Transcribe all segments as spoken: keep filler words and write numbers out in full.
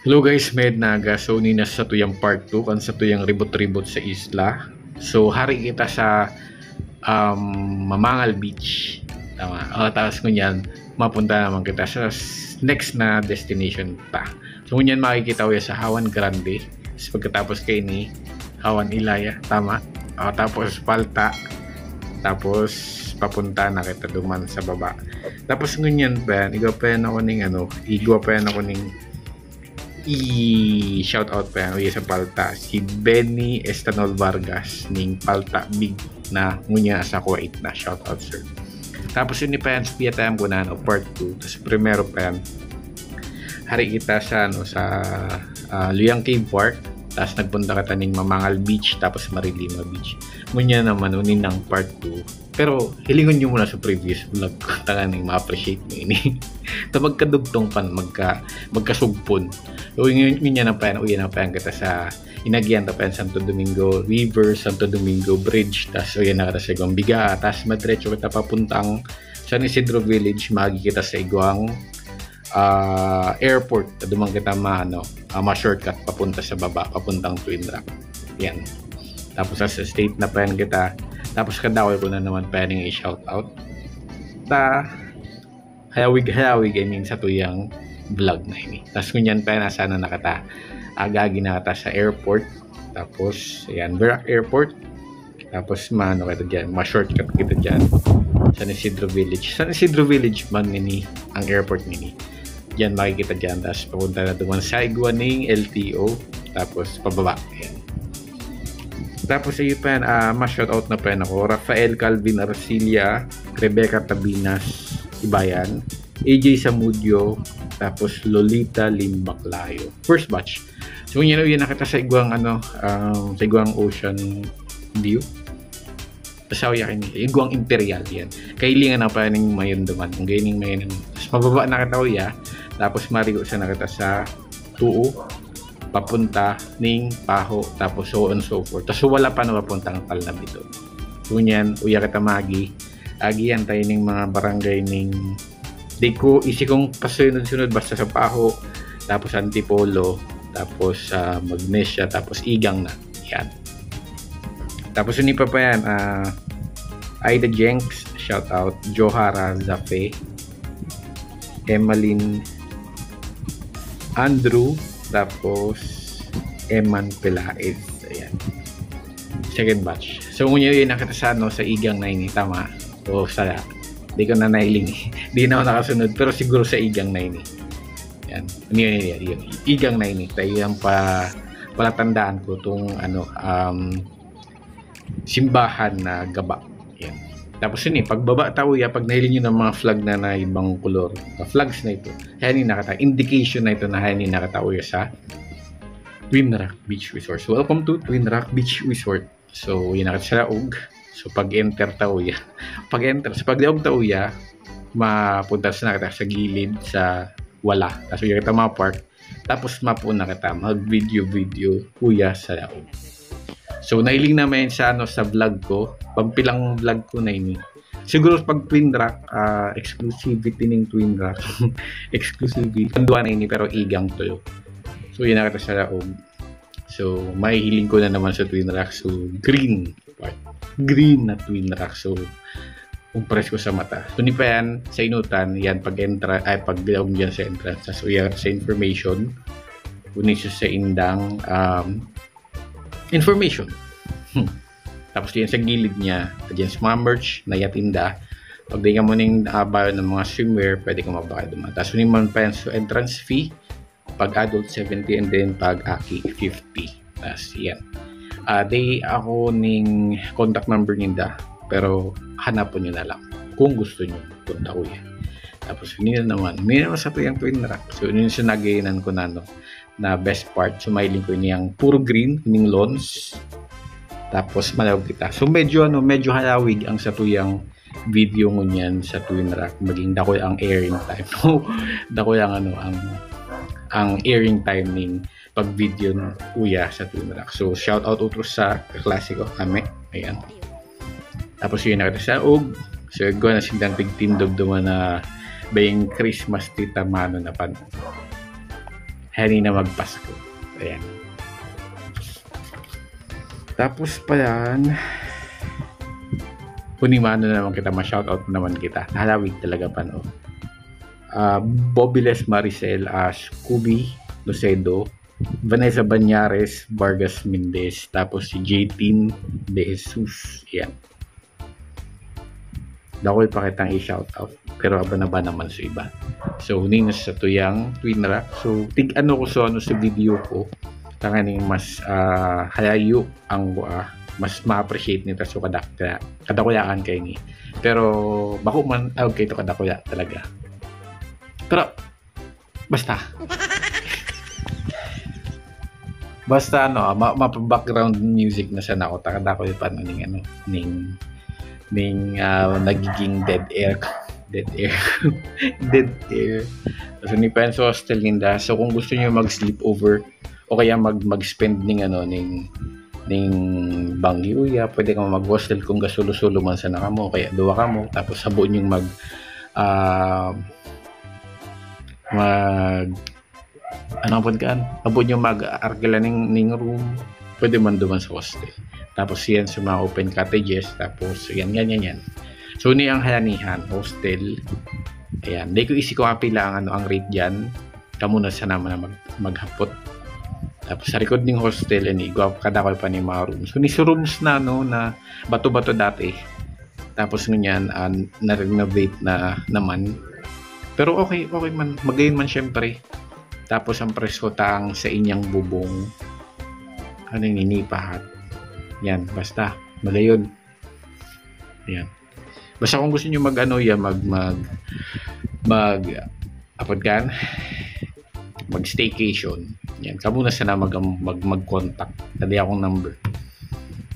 Hello guys, Med Naga. So, ini na sa tuyang part two, kan sa tuyang ribot-ribot sa isla. So, hari kita sa um, Mamangal Beach. Tama. O, tapos ngunyan, mapunta naman kita sa s- next na destination ta. So, ngunyan makikita ko yan sa Hawan Grande. Tapos pagkatapos kaini, Hawan Ilaya. Tama. O, tapos Palta. Tapos papunta na kita duman sa baba. Tapos ngunyan pa yan, igwa pa yan ako ning ano, igwa pa yan ako ning i-shout out pa yan, uya sa Palta, si Benny Estanol Vargas ning Palta Big na ngunyan sa Kuwait na. Shout out, sir. Tapos ini pa yan, sa piyatayam ko na, ano, part two. Tapos primero pa yan, hari kita sa, ano, sa ah, Luyang Cave Park. Tapos nagpunta kita ning Mamangal Beach, tapos Marilima Beach. Ngunyan naman, unin ng part two. Pero hilingon nyo muna sa previous vlog ko, tanganing ma-appreciate mo ini. Ta magkadugtong pan, magka, magkasugpon. So, yun, yun yan ang payan, uyan ang payan kita sa Inagian, ta payan Santo Domingo River, Santo Domingo Bridge, tas uyan na kita sa Igwang Biga, tas madiretso kita papuntang San Isidro Village, magi kita sa Igwang ah, airport. Duman kita ma, ano, ah, ma-shortcut papunta sa baba, papuntang Twin Rock. Yan. Tapos sa state na pa yan kita. Tapos kadaway ko na naman pa yan i-shout out. Ta, hayawig-hayawig, I mean, sa tuyang vlog na ini. Tapos ngunyan pa yan, asa na nakata, agagi na kita sa airport. Tapos, ayan, Virac Airport. Tapos, maano kita dyan, ma-shortcut kita dyan. San Isidro Village. San Isidro Village man nini ang airport nini. Diyan makikita dyan. Tapos, papunta na duman sa igwa ning L T O. Tapos, pababa. Ayan. Tapos, ayun pa yan, ah, ma-shoutout na pa yan ako. Rafael Calvin Arcilia, Rebecca Tabinas, Ibayan, A J Samudio, tapos Lolita Limbaclayo. First batch. So, yun, yun nakita sa igwang, ano, um, sa igwang ocean view. Sa Saoya kini, igwang Imperial yan. Kailingan na pa ning mayon duman. Ang gaining mayon. Mas mababa na kita, uya. Tapos, marigo sa nakita sa Tuo, papunta ning Paho, tapos so on so forth. Tapos, wala pa na mapunta ang Talnab ito. Ngunyan, uya kita magi. Agihan tayo ning mga barangay ning di ko isi kong pasunod-sunod basta sa Paho, tapos Antipolo, tapos ah, Magnesia, tapos Igang na. Yan. Tapos yun pa pa yan, ah, Aida Jenks, shout out, Johara Zafe, Emmeline Andrew, tapos Eman Pelaez. Ayan. Second batch. So, ngunyan yun nakita sa, ano, sa Igang na ini, tama? O sa, di ko na nailing. Di na ako nakasunod, pero siguro sa Igang na ini. Yan. Ano yun, yun, yun. Igang na ini. Tayo yung pa, palatandaan ko itong, ano, um, simbahan na gaba. Yan. Tapos yun eh, pagbaba ta uya, pag nahiling nyo ng mga flag na, na ibang kulor, na flags na ito, hayan yung nakata-, indication na ito na hayan yung nakatao uya sa Twin Rock Beach Resort. So, welcome to Twin Rock Beach Resort. So, yun nakita sa laog. So, pag-enter ta uya. Pag-enter, sa paglaog ta uya, mapunta sa nakita sa gilid sa wala. Tapos yung kita mga park, tapos mapo na kita, mag-video-video, uya sa laog. So, nahiling naman sa, ano, sa vlog ko, pagpilang vlog ko na ini. Siguro pag Twin Rock, ah, exclusivity ning Twin Rock. Exclusivity. Ang duwa na ini, pero Igang to. So, yun nakita sa laog. So, mahihiling ko na naman sa Twin Rock. So, green. Green na Twin Rock. So, kung presko sa mata. So, ni pa yan, sa inutan, yan, pag entra, ay, pag dilaog dyan sa entrance. So, yan, sa information, kung isa sa indang um, information. Hmm. Tapos, yan sa gilid niya, dyan sa mga merch na yatinda, pag di ka mo ning uh, bayo ng mga swimwear, pwede ka mabayad naman. Tapos, yun man pa yan sa entrance fee, pag adult seventy and then pag aki fifty. Tas yan. Ah, di ako ning contact number ninda, pero hanapon nyo na lang kung gusto nyo punta uya. Tapos yun na naman, may naman sa tuyang Twin Rock. So yun yung sinagayanan ko na, no, na best part. So mahiling ko niyang puro green, ning lawns. Tapos malaw kita. So medyo ano, medyo halawig ang sa tuyang video ngunyan sa Twin Rock, maging dakul ang airing time. Dakul ang ano, ang ang airing time ning pag-video ng uya sa Twin Rock. So shout out utro sa kaklase ko, Ame. Ayan. Tapos yun nakita sa og so igwa na sindang tigtindog duman na baying Christmas tita mano na pan. Kaya na magpasko. Ayan. Tapos pa yan, kunimano na naman kita, ma-shoutout na naman kita. Nahalawig talaga pa, no? Ah, Bobiles Maricel, ah, Scooby Lucedo, Vanessa Banyares, Vargas Mendez, tapos si J T De Jesus. Yan. Dakoy pa kitang i-shoutout. Pero aba na ba naman sa iba. So, huni na sa tuyang Twin Rock. So, tig-ano ko sa ano sa video ko. Tanganing mas ah, hayayo ang ah, mas ma-appreciate nita so kada kadakuyaan kay ni. Pero bako man, ah, okay to kadakuya talaga. Pero basta basta ano, ah, ma, ma background music na sana ako, takada ko pa ning ano, ning ning ah, nagiging dead air. Dead air. Dead air. So, ni Penso Hostel ninda. So, kung gusto niyo mag-sleepover o kaya mag mag-spend ning ano, ning ning banggi uya, pwede ka mag-hostel kung gasulo-sulo man sana kamo, kaya duwa kamo, tapos habo niyong mag ah, mag ano pud kan? Habo niyo mag-arkila ning ning room, pwede man duman sa hostel. Tapos yan sa mga open cottages, tapos yan, yan, yan, yan. So, ni ang Hayanihan Hostel. Ayan, di ko isi ko apila ang ano, ang rate diyan. Kamo na sana man mag maghapot. Tapos sa likod ning hostel, ini igwa kadakol pa ni mga rooms. So, ni sa rooms na ano, na bato-bato dati. Tapos ngunyan, ah, na-renovate na naman. Pero okay, okay man, magayon man syempre. Tapos ang presko tang sa inyang bubong. Ano yung ninipahat? Yan, basta magayon. Yan. Basta kung gusto niyo mag ano, yan, mag mag mag apod kan mag-staycation. Yan, kamo na sana mag, mag, mag-contact. Tadi akong number.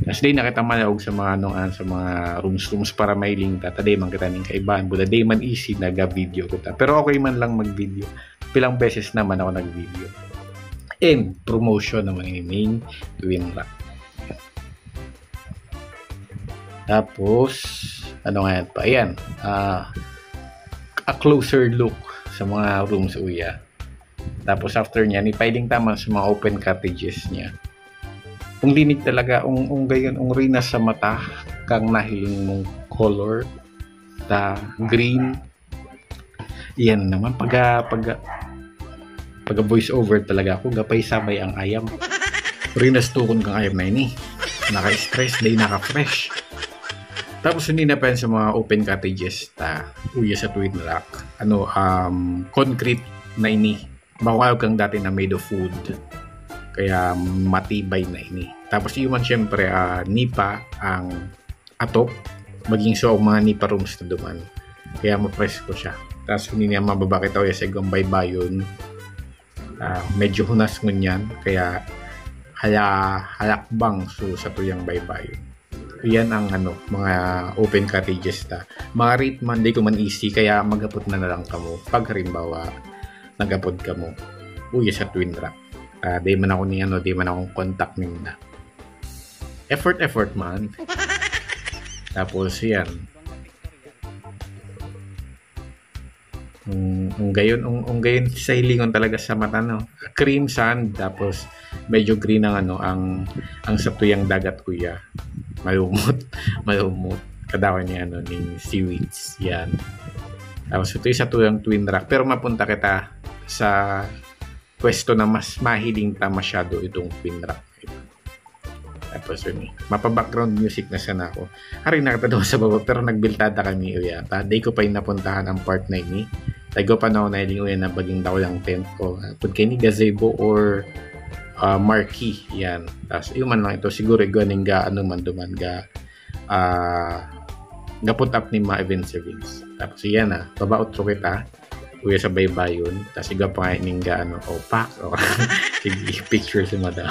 Nas di na kita malaog sa mga ano, ah, sa mga rooms rooms para mailing ta. Tadi man kita ning kaibahan. Buda di man easy naga-video kita. Pero okay man lang mag-video. Pilang beses naman ako nag-video. And promotion naman ini ning Twin Rock. Tapos ano nga yan pa? Ayan. Ah, a closer look sa mga rooms uya. Tapos after niya, ni pailing taman sa mga open cottages niya. Ang linig talaga, ang, ang gayon, ang rina sa mata, kang nahiling mong color, ta green. Yan naman, pag, pag, pag voice over talaga ako, gapay sabay ang ayam. Rinas tukon kang ayam na ini. Naka-stress, day naka-fresh. Tapos hindi na pa yan sa mga open cottages ta uya sa Twin Rock. Ano, um, concrete na ini. Bako kayo kang dati na made of wood. Kaya matibay na ini. Tapos iyo man syempre, ah, nipa ang atop. Maging so ang mga nipa rooms na duman. Kaya mapresko siya. Tapos hindi niya mababa kita o sa igong baybayon. Ah, medyo hunas ngunyan. Kaya hala, halakbang so sa tuyang baybayon. Yan ang ano, mga open cottages ta. Mga rate man, di ko man easy, kaya magapot na na lang kamo. Pag halimbawa, nagapod kamo, uy, sa Twin Rock. Ah, di man ako ni ano, di man akong contact ninda. Effort, effort man. Tapos, yan. Ang, ang gayon, ang, ang gayon sa hilingon talaga sa mata, no? Cream sand, tapos medyo green ang ano, ang, ang satuyang dagat, kuya. Malumot, malumot. Kadaway ni ano, ni seaweeds. Yan. Tapos ito yung satuyang Twin Rock. Pero mapunta kita sa pwesto na mas mahiling ta masyado itong Twin Rock. Tapos yun eh. Mapa-background music na sana ako. Hari na kita doon sa baba, pero nagbiltada kami, uya. Ta, di ko pa yung napuntahan ang part na ini. Tago pa na ako na iling uya na baging dakulang tent ko. Pag kayo ni gazebo or ah, marquee. Yan. Tapos, yun man lang ito. Siguro, igwa ning ga, ano man, duman, ga, ah, ga-put up ni mga events, events. Tapos, yan na. Baba otro kita. Uya sa baybayon. Tapos, igwa pa nga ning ga, ano, o, pak. O, sige, picture si madam.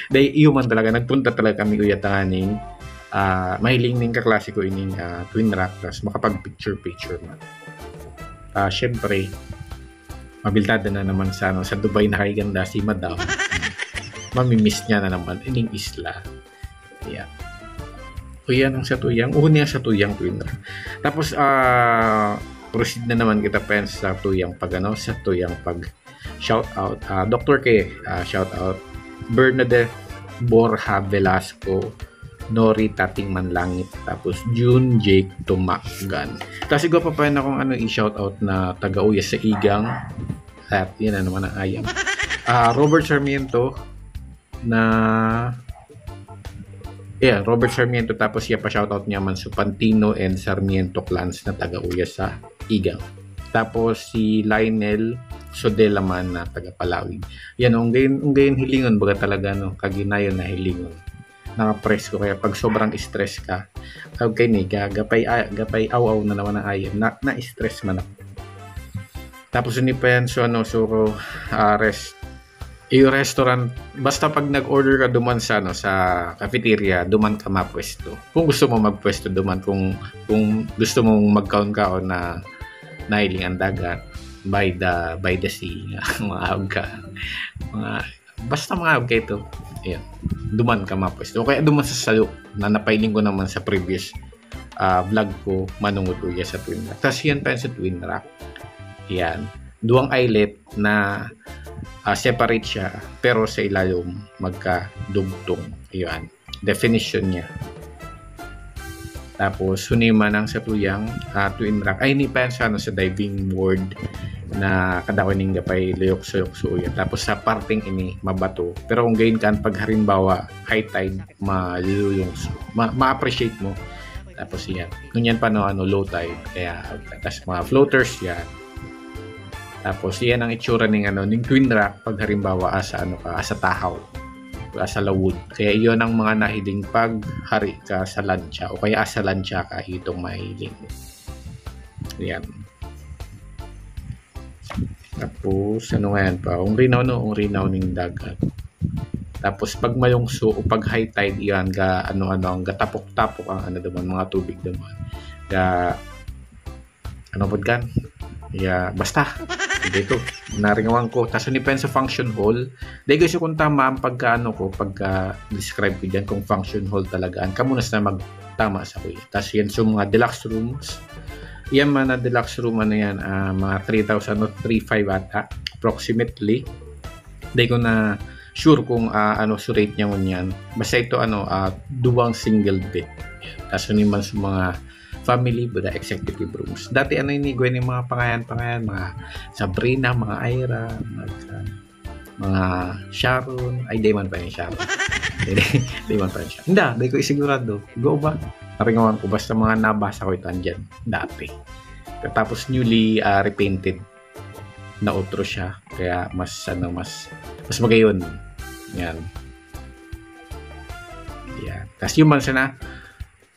Dahil, iyo man talaga. Nagpunta talaga kami, uya, tanganing, ah, mahiling ning kaklase ko ining, ah, Twin Rock. Tapos, makapag-picture-picture man. Ah, syempre, mabiltada na naman sa, ano, sa Dubai na kay ganda si madam. Mamimiss niya na naman ining isla. Ayan. O yan ang sa tuyang, o niya sa tuyang Twin Rock. Tapos, ah, proceed na naman kita pa yan sa tuyang pag, ano, sa tuyang pag, shout out. Ah, Doctor K, ah, shout out. Bernadette Borja Velasco, Nori Tating Manlangit, tapos June Jake Tumagan. Tapos igwa pa pa yun akong ano, i-shout out na taga-uya sa Igang. At yun na naman ang ayam. Ah, Robert Sarmiento na yeah, Robert Sarmiento, tapos siya pa-shoutout niya man sa Pantino and Sarmiento clans na taga-uya sa Igang. Tapos si Lionel Sodela man na taga Palawig. Yan, ang gayon, ang gayon hilingon, baga talaga, no, kaginayon na hilingon. Nakapress ko, kaya pag sobrang stress ka, okay ni, ga-, gapay, ah, gapay aw-aw na naman ang ayam, na, na-stress man ako. Tapos hindi pa yan, so ano, so, ah, rest, yung restaurant, basta pag nag-order ka duman sa, ano, sa cafeteria, duman ka mapwesto. Kung gusto mo magpwesto duman, kung, kung gusto mong magkaon-kaon na nahiling ang dagat, by the, by the sea, mga awag ka, mga, basta mga awag ka ito, ayun, duman ka mapwesto. O kaya duman sa sayo, na napailing ko naman sa previous, ah, vlog ko, manungod uya sa Twin Rock. Tas yan pa yan sa Twin Rock. Yan. Duwang islet na, ah, separate siya, pero sa ilalom magkadugtong. Yan. Definition niya. Tapos, huni man ang satuyang, ah, Twin Rock. Ay, hindi pa yan sa, ano, sa diving board na kadakw ning gapay luyok-suyok sa uya. Tapos, sa parting ini, mabato. Pero kung gayon ka, pag halimbawa, high tide, malulungso. Ma-, ma-appreciate mo. Tapos, yan. Kung yan pa, no, ano, low tide. Kaya, tas mga floaters, yan. Tapos, iyan ang itsura ning, ano, ning Twin Rock pag halimbawa asa, ano ka, asa Tahaw, asa Lawod. Kaya iyon ang mga nahiling pag hari ka sa lantsa o kaya asa lantsa ka, itong mahiling. Yan. Tapos, ano nga yan pa? Ang rinaw, no? Ang rinaw ning dagat. Tapos, pag malungso o pag high tide, yan, ga, ano, ano, ang gatapok-tapok ang, ano, duman, mga tubig duman. Ga, ano pod kan? Yeah, basta. Dito, naringawan ko. Tas, ano pa yan sa function hall? Dahil kasi kung tama ang pagka, ano ko, pagka-describe ko dyan, kung function hall talaga, ang kamunas na magtama sa kuya. Tas, yan, so, mga deluxe rooms. Yan, mga deluxe room, ano yan, ah, mga three thousand o three five ata, approximately. Dahil ko na sure kung, ah, ano, so rate niya ngunyan. Basta ito, ano, ah, duwang single bed. Yan. Tas, ano man sa mga family, buda executive rooms. Dati, ano, ini, gwen yung mga pangayan-pangayan, mga Sabrina, mga Ira, mga, mga Sharon. Ay, di man pa yung Sharon. Di, di man pa yung Sharon. Hindi, di ko isigurado. Go ba? Naringawan ko, basta mga nabasa ko ito andyan dati. Tapos newly, ah, repainted na otro siya. Kaya mas, ano, mas, mas magayon. Yan. Yan. Tas yun man sana.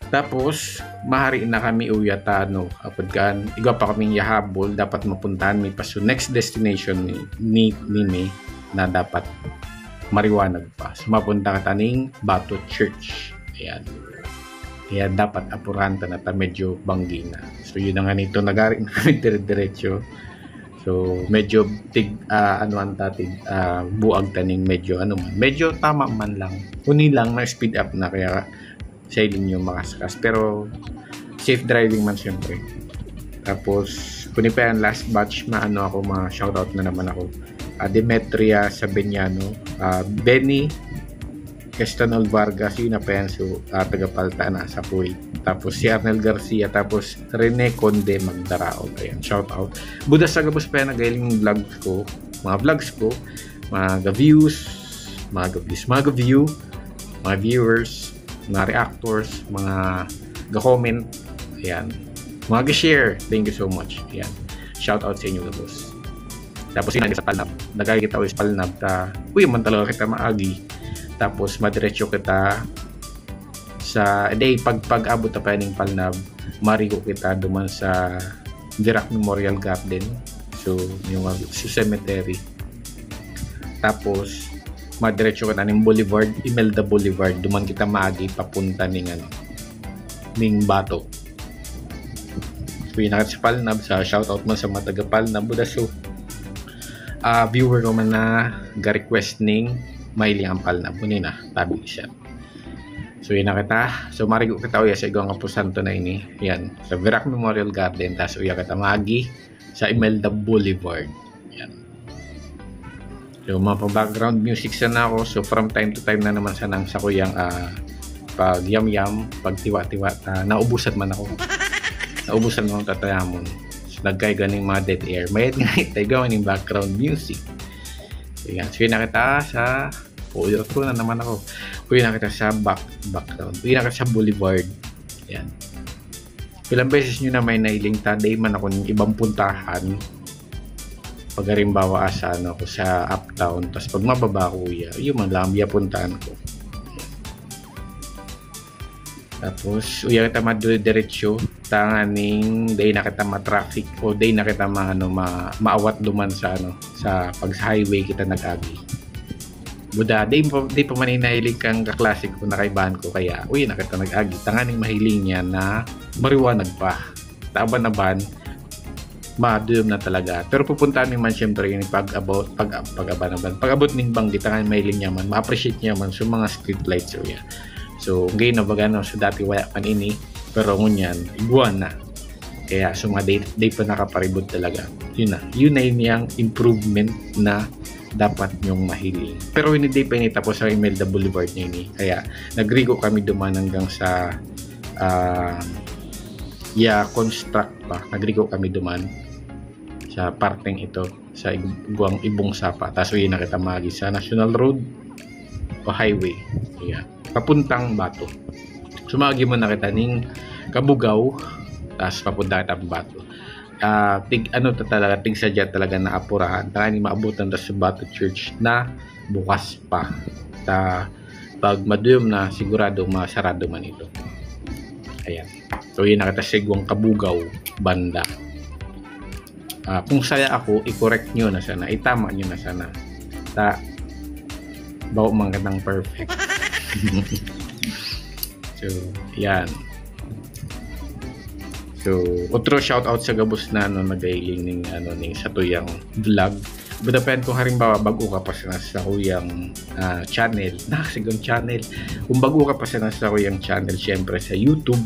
Tapos, mahari na kami uya ta, ano, apod kan, igwa pa kaming yahabol, dapat mapuntahan mi pa. So, next destination ni, ni, ni mi na dapat mariwanag pa. So, mapunta ka taning Bato Church. Ayan. Kaya dapat apurahan ta na ta, medyo banggi na. So, yun na nga nito, nagari na kami dire-diretso. So, medyo tig, ah, ano ang ta, tig, ah, buag taning medyo, ano man. Medyo tama man lang. Huni lang, na-speed up na, kaya sa inyo makaskas. Pero, safe driving man, siyempre. Tapos, kung pa yan, last batch, maano ako, mga shoutout na naman ako. Ah, Demetria Sabiniano, ah, Benny Estanol Vargas, yun na pa yan, so, ah, taga Palta na sa Kuwait. Tapos si Arnel Garcia, tapos Rene Conde Magdaraon. Ayan, shout out. Buda sa gabos pa yan, nagaling vlogs ko, mga vlogs ko, mga ga-views, mga ga-views, mga ga-view, mga viewers, mga reactors, mga ga-comment. Ayan. Mga ga-share. Thank you so much. Ayan. Shout out sa inyo, gabos. Tapos yun, sa Palnab. Nagay kita sa Palnab ta, uy, man talaga kita maagi. Tapos madiretso kita sa, hindi, pag, pag-abot na pa ning Palnab, marigo kita duman sa Virac Memorial Garden. So, yung, uh, sa cemetery. Tapos, madiretso kita ning Boulevard, Imelda Boulevard. Duman kita maagi papunta ning, ano, ning Bato. So, yun na sa Palnab, sa shoutout mo sa mga taga Palnab, buda so, ah, viewer ko man na ga-request ning mahiling ang Palnab. Muna na, tabi siya. So, yun na kita. So, marigo kita uya sa igwang kapusanto na ini. Yan. Sa Virac Memorial Garden, tas uya kita maagi sa Imelda Boulevard. Yan. So, mga pa-background music sana ako. So, from time to time na naman sana ang sakuyang, ah, pag-yam-yam, pag-tiwa-tiwa, ah, naubusan man ako. Naubusan man ang tatayamon. So, nagkaiga ning mga dead air. Mayad nga, tayo gawa ning background music. So, yan. So, yun na kita sa, oh, yun, na naman ako. Uy, na kita sa back, background. Uy, na kita sa boulevard. Yan. Ilang beses nyo na may nahiling ta, dai man ako ning ibang puntahan. Pag halimbawa, asa, ano, ako sa uptown, tas pag mababa ako, uya, yun man lang, biya puntahan ko. Tapos, uya kita madire-diretso, tanganing dai na kita ma-traffic o dai na kita ma-, ano, ma-, maawat duman sa, ano, sa pag sa highway kita nag-agi. Buda, di pa, di pa man hinahiling kang kaklase ko, nakaibahan ko. Kaya, uy, na kita nag-agi. Tanganing mahiling niya na mariwanag pa. Taban-aban, maduyom na talaga. Pero pupuntahan mi man siyempre yung pag-about, pag, pag-aban-aban. Pag-abot ning banggi, tanganing mahiling niya man, ma-appreciate niya man sa mga street lights, uya. So, ngayon na baga, no, sa dati wala man ini, pero ngunyan, igwa na. Kaya, so, mga day, day pa nakaparibot talaga. Yun na. Yun na yun yung improvement na dapat niyong mahiling. Pero hindi pa ini tapos ang Imelda Boulevard niya ini. Kaya, nagrigo kami duman hanggang sa, ah, ya construct pa. Nagrigo kami duman sa parteng ito, sa ig-, guwang Ibong Sapa. Tapos, uy na kita magi sa National Road o highway. Ayan. Papuntang Bato. Sumagi mo na kita ning Kabugaw, tapos papunta kita Bato. Ah, tig, ano ta talaga, tig sadya talaga na apurahan. Tanganing maabutan ta sa Bato Church na bukas pa. Ta, pag maduyom na, sigurado masarado man ito. Ayan. So, yun na kita sa igwang Kabugaw, banda. Ah, kung saya ako, i-correct nyo na sana, itama nyo na sana. Ta, bawa man kitang perfect. So, yan. So, otro shout out sa gabos na, ano, nagailing ning, ano, ning satuyang vlog. Buda pa yan, kung halimbawa, bago ka pa sana sa sakuyang, ah, channel, na, sigong channel, kung bago ka pa sana sa sakuyang channel, syempre sa YouTube,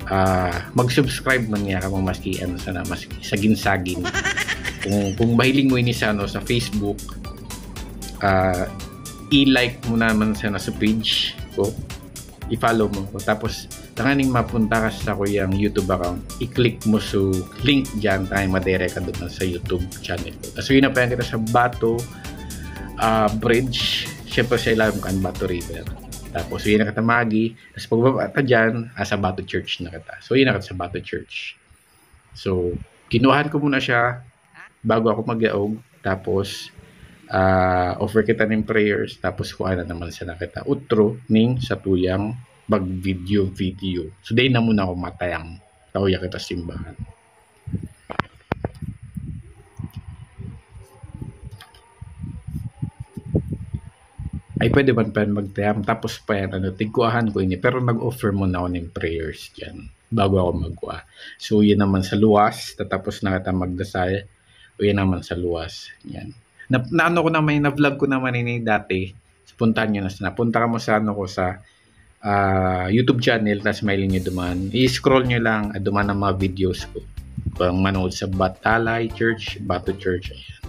ah, mag-subscribe man niya kamo maski, ano, sana, maski sagin-sagin. Kung, kung mahiling mo ini sa, ano, sa Facebook, ah, i-like mo naman sana sa page ko, i-follow mo ko. Tapos, tanganing mapunta ka sa sakuyang YouTube account, i-click mo su link dyan, tanganing madere ka doon sa YouTube channel ko. Tapos, yun na pa yan kita sa Bato, ah, Bridge. Siyempre, sa ilalim kan Bato River. Tapos, yun na kita magi. Tapos, pagbaba ta dyan, ah, sa Bato Church na kita. So, yun na kita sa Bato Church. So, kinuhaan ko muna siya bago ako magyaog. Tapos, ah, offer kita ning prayers. Tapos, kuha na naman sana kita utro ning satuyang pag-video-video. So, dai na muna ako matayang. Tauya kita simbahan. Ay, pwede man pa yan magtayam. Tapos pa yan, ano, tigkuahan ko ini. Pero nag-offer muna ako ning prayers dyan bago ako magkua. So, yun naman sa luwas. Tatapos na kita magdasal. O, yun naman sa luwas. Yan. Na, na ano ko naman, na-vlog ko naman ini dati. So, puntahan nyo na sana. Punta ka mo sa, ano ko, sa, ah, YouTube channel, tas mahiling nyo duman. I-scroll nyo lang, ah, duman ang mga videos ko. Pang manood sa Batalay Church, Bato Church, ayan.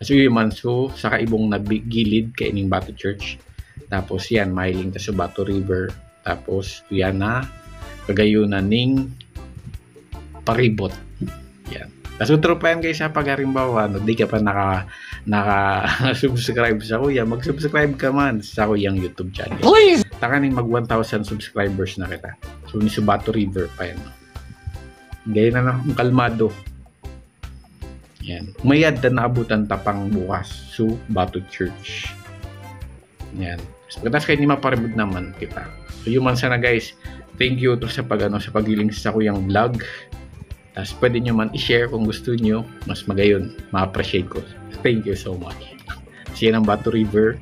So, yun man, so, sa kaibong na bi-, gilid, kaining Bato Church. Tapos, yan, mahiling ta sa Bato River. Tapos, yan na, kagayunan ning paribot. Yan. Tas, otro pa yan, guys, ha, pag halimbawa, no, di ka pa naka, naka-subscribe sa kuya, mag-subscribe ka man sa kuyang YouTube channel. Please! Tanganing mag one thousand subscribers na kita. So, ni sa Bato River pa yan. Ganyan na lang, kalmado. Yan. Mayad na naabutan ta pang bukas. So, Bato Church. Yan. So, pagkatapos kayo ni maparibot naman kita. So, yun man sana, guys. Thank you to sa pag, ano, sa paghiling sa kuyang vlog. Tas pwede nyo man i-share kung gusto nyo. Mas magayon. Ma-appreciate ko. Thank you so much. Siya ng Bato River.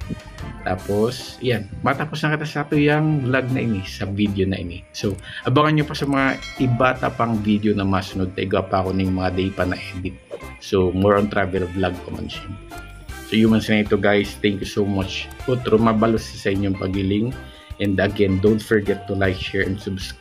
Tapos, yan. Matapos na kita sa tuyang vlog na ini, sa video na ini. So, abangan nyo pa sa mga iba ta pang video na masunod. Ta igwa pa ako ning mga day pa na edit. So, more on travel vlog pa man siya. So, yun man sana ito, guys. Thank you so much. Otro, mabalos sa inyong pagiling. And again, don't forget to like, share, and subscribe.